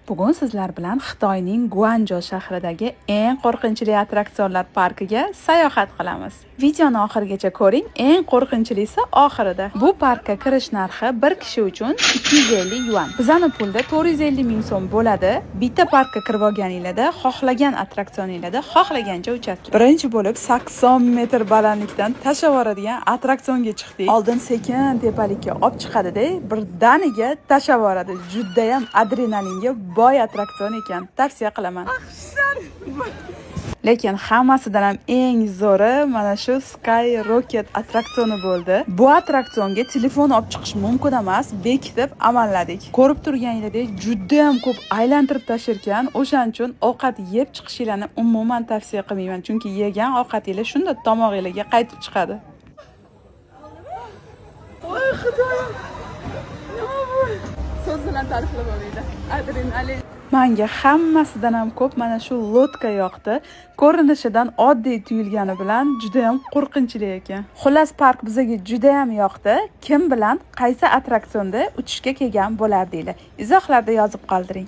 Bugun sizlar bilan Xitoyning Guanjo shahridagi eng qo'rqinchli attraksionlar parkiga sayohat qilamiz. Videoni oxirigacha ko'ring, eng qo'rqinchlisi oxirida. Bu parkka kirish narxi bir kishi uchun 250 yuan. Bizani pulda 450 ming so'm bo'ladi. Bitta parkka kirib olganinglarda xohlagan attraksioninglarda xohlagancha uchasiz. Birinchi bo'lib 80 metr balandlikdan tashlab yuboradigan attraksionga chiqdik. Oldin sekin tepalikka olib chiqadi-da, birdaniga tashlab yuboradi. Judayam adrenalinga boy attraksion ekan. Tavsiya qilaman. Lekin hammasidan ham eng zo'ri mana shu Sky Rocket attraktsioni bo'ldi. Bu attraksionga telefon olib chiqish mumkin emas, bekitib amalladik. Ko'rib turganingizdek, juda ham ko'p aylantirib tashlarkan, o'shaning uchun ovqat yeb chiqishinglarni umuman tavsiya qilmayman, chunki yegan ovqatinglar shunda tomog'inglarga qaytib chiqadi. Voy Xudoyim! Nima bu? So'z bilan ta'riflab bo'lmaydi. Adrenalin. Manga hammasidan ham ko'p mana shu лодка yoqdi. Ko'rinishidan oddiy tuyulgani bilan juda ham qo'rqinchli ekan. Xullas, park bizga juda ham yoqdi. Kim bilan qaysi attraksionda uchishga kelgan bo'lardinglar? Izohlarda yozib qoldiring.